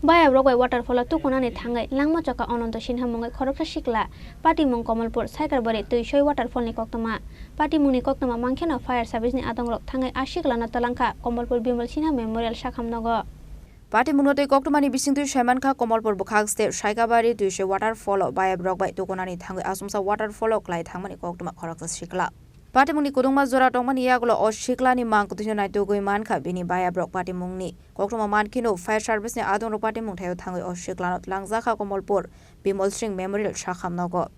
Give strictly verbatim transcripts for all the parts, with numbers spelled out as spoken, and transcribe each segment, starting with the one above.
Bayabrok bai waterfall o tukunani thangwi langma choka Ananto Sinha mungwi khoroksa sikla, patimung Komolpur Saikarbari Twisoi waterfall ni koktwma. Patimung ni koktwma mankheno fire service ni adongrok thangwi a siklano twlangkha Komolpur Bimal Sinha Memorial Sakham nogo. Patimungno tei koktwmani bisingtwi saimankha Komolpur bwkhak state Saikarbari Twisoi waterfall o bayabrok bai tukunani thangwi achomsa waterfall o klai thangmani koktwma khoroksa sikla. Patimungni kwdwngma jora tongmani yagulo o siklani mang kwthwino naitugwi mankha bini bayabrok. Patimungni koktwma mankheno fire service ni adongrok patimung thaio thangwi o siklano twlangjakha Komolpur Bimal Singh Memorial Sakham nogo.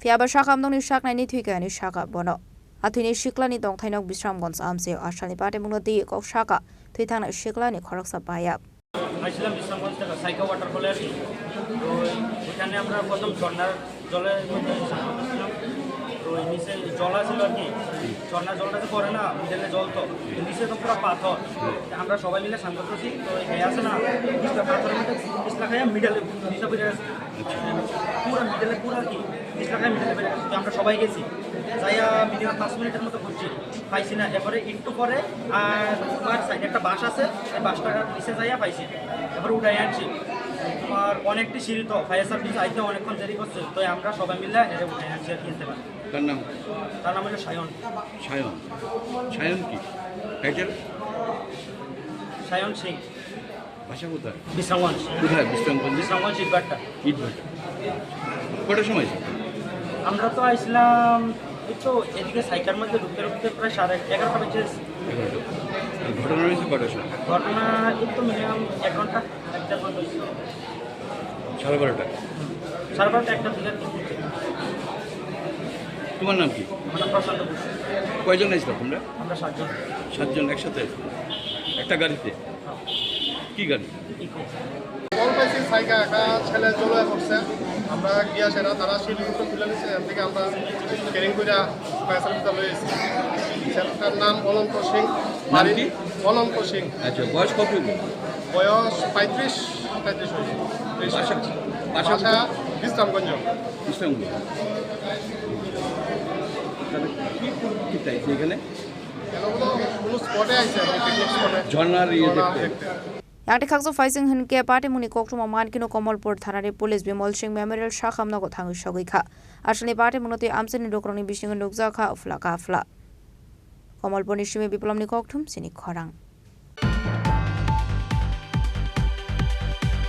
Phiyaba Sakham nokni saknaini thwikha hinwi sakha bono. A thwini siklani tongthainok Bisramganj amchio asalni patimungno twi kok sakha thwi thangnai siklani khoroksa bayap. আইছিলাম বিশ্রামগঞ্জ থেকে সাইকা ওয়াটারফলে আর কি। তো ওইখানে আমরা প্রথম ঝর্ণার জলের মধ্যে স্নান করতেছিলাম। তো ওই নিচে জল আছিল আর কি, ঝর্ণার জলটা যে পড়ে না, মিডলে জল তো, তো নিচে তো পুরো পাথর। তো আমরা সবাই মিলে স্নান করতেছি, তো এই আছে না, পিছলা পাথরের মধ্যে পিছলা খাইয়া মিডলে পিছলা পড়ে গেছে। পুরো মিডলে পুরো আর কি, পিছলা খাইয়া মিডলে পড়ে গেছে। তো আমরা সবাই গেছি, যাইয়া মিনিমাম পাঁচ মিনিটের মতো ঘুরছি, পাইছি না। এরপরে একটু পরে আর তোমার সাইডে একটা বাঁশ আছে, এই বাঁশটার নিচে যাইয়া পাইছি, এরপরে উঠাই আনছি। তোমার অনেকটি সিঁড়ি তো, ফায়ার সার্ভিস আইতে অনেকক্ষণ দেরি করছে, তো আমরা সবাই মিলে এরে উঠাই আনছি আর কি। তার নাম? তার নাম হলো সায়ন। সায়ন। সায়ন কি? টাইটেল? সায়ন সিং। বাসা কোথায়? বিশ্রামগঞ্জ। কোথায় বিশ্রামগঞ্জে? বিশ্রামগঞ্জ ইটভাটা। ইটভাটা। কটার সময় এসেছো? আমরা তো আইছিলাম এই তো এদিকে সাইকার মধ্যে ঢুকতে ঢুকতে প্রায় সাড়ে এগারোটা বেজে গেছে। এগারোটা। আর ঘটনা হয়েছে কটার সময়? ঘটনা এই তো মিনিমাম এক ঘন্টা, এক দেড় ঘন্টা হয়েছে। সাড়ে বারোটা? হুম। সাড়ে বারোটা, একটা দিকে। তোমার নাম কি? আমার নাম প্রশান্ত ঘোষ। কয়জন এসেছো তোমরা? আমরা সাতজন। সাতজন একসাথে এসেছো? একটা গাড়িতে? কি গাড়ি? কল পাইছি, সাইকা একটা ছেলে জলে পড়ছে। আমরা গিয়া সেটা তারা সিঁড়ি উপরে তুলে নিছে, এখান থেকে আমরা ক্যারিং করে ফায়ার সার্ভিসে লয়ে এসেছি। ছেলেটার নাম অনন্ত সিং। নাম বাড়ি কি? অনন্ত সিং। আচ্ছা, বয়স কত হইব? বয়স পঁয়ত্রিশ, তেত্রিশ হয়েছে। বাসা, বাসা বাসা কোথায়? বিশ্রামগঞ্জ। বিশ্রামগঞ্জ। তাহলে কি পরিস্থিতি চাইছে এখানে? এগুলো কোনো স্পটে আইছে, আমি পিকনিক স্পটে। ঝর্ণার ইয়ে ঝর্ণা দেখতে? দেখতে। Yakni khaksa phaising hinkhe patimungni koktwma mankheno Komolpur thanani police Bimal Singh Memorial Sakham nogo thangwi sogwi kha. Asalni patimungno tei amchaini lukurokni bisingo nukjak kha phla ka phla. Komolpurni simi Biplomni kokthum chini khorang.